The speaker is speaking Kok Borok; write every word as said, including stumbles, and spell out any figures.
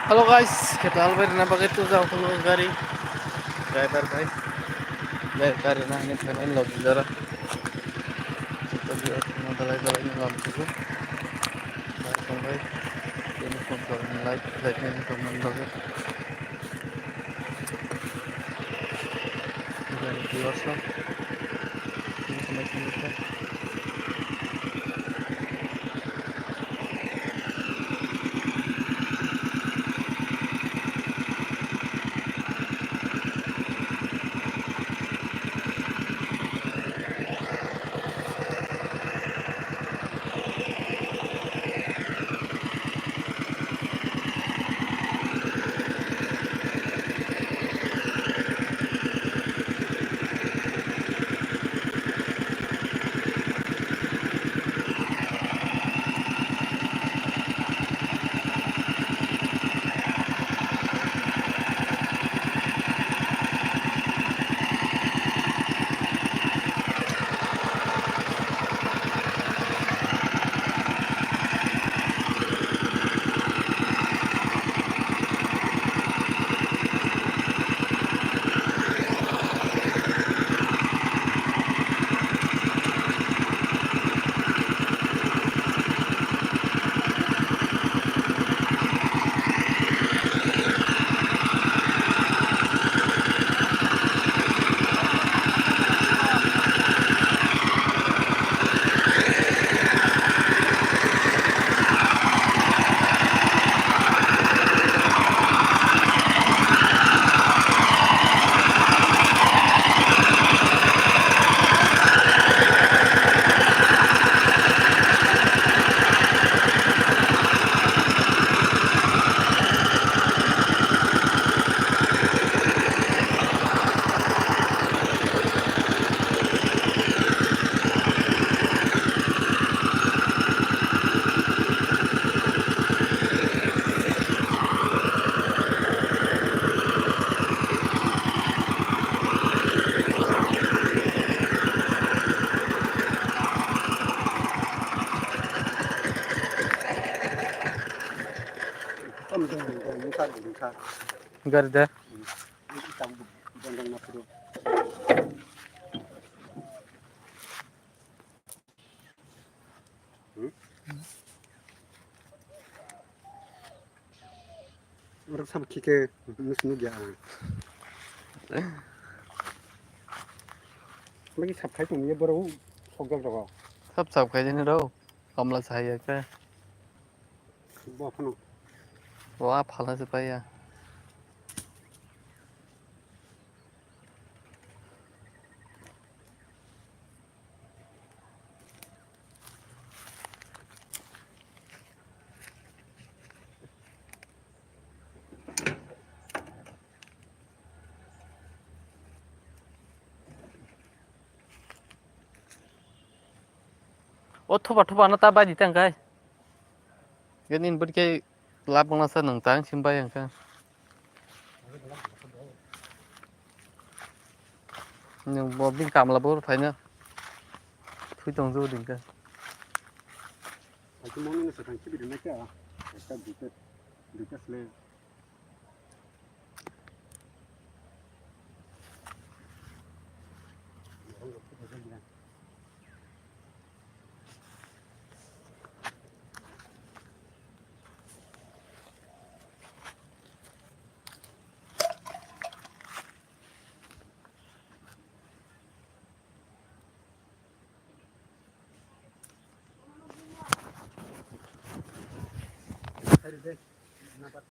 Hello guys, khe tal bai rwna bagwi tubujak phano gari driver bai. Gari, gari rwna hinwi phaimani logi jora. Tei dalai dalai no lam kugo. Bai tongbai. Tini phone call ni light, light ni tongmani logi. Gari viewers rok. Tini samai tini khe. Gari de. Oro sam khike nus nugya ang. Bagi sap khai tong ye boro sokjak rogo. Sap sap khai jani ro. Kamla chaya khe. Bo phano. Wa phala se paya. O thoba thoba no ta bai di tang kai. Gani bwrwi khe lab wngna sa nwng tang sim bai ang khe. Nwng bo bini kamla bo phaina thui tong jodi khe. Hai khe moni no swkang khibi rwna khe, ekta duita, duita sle.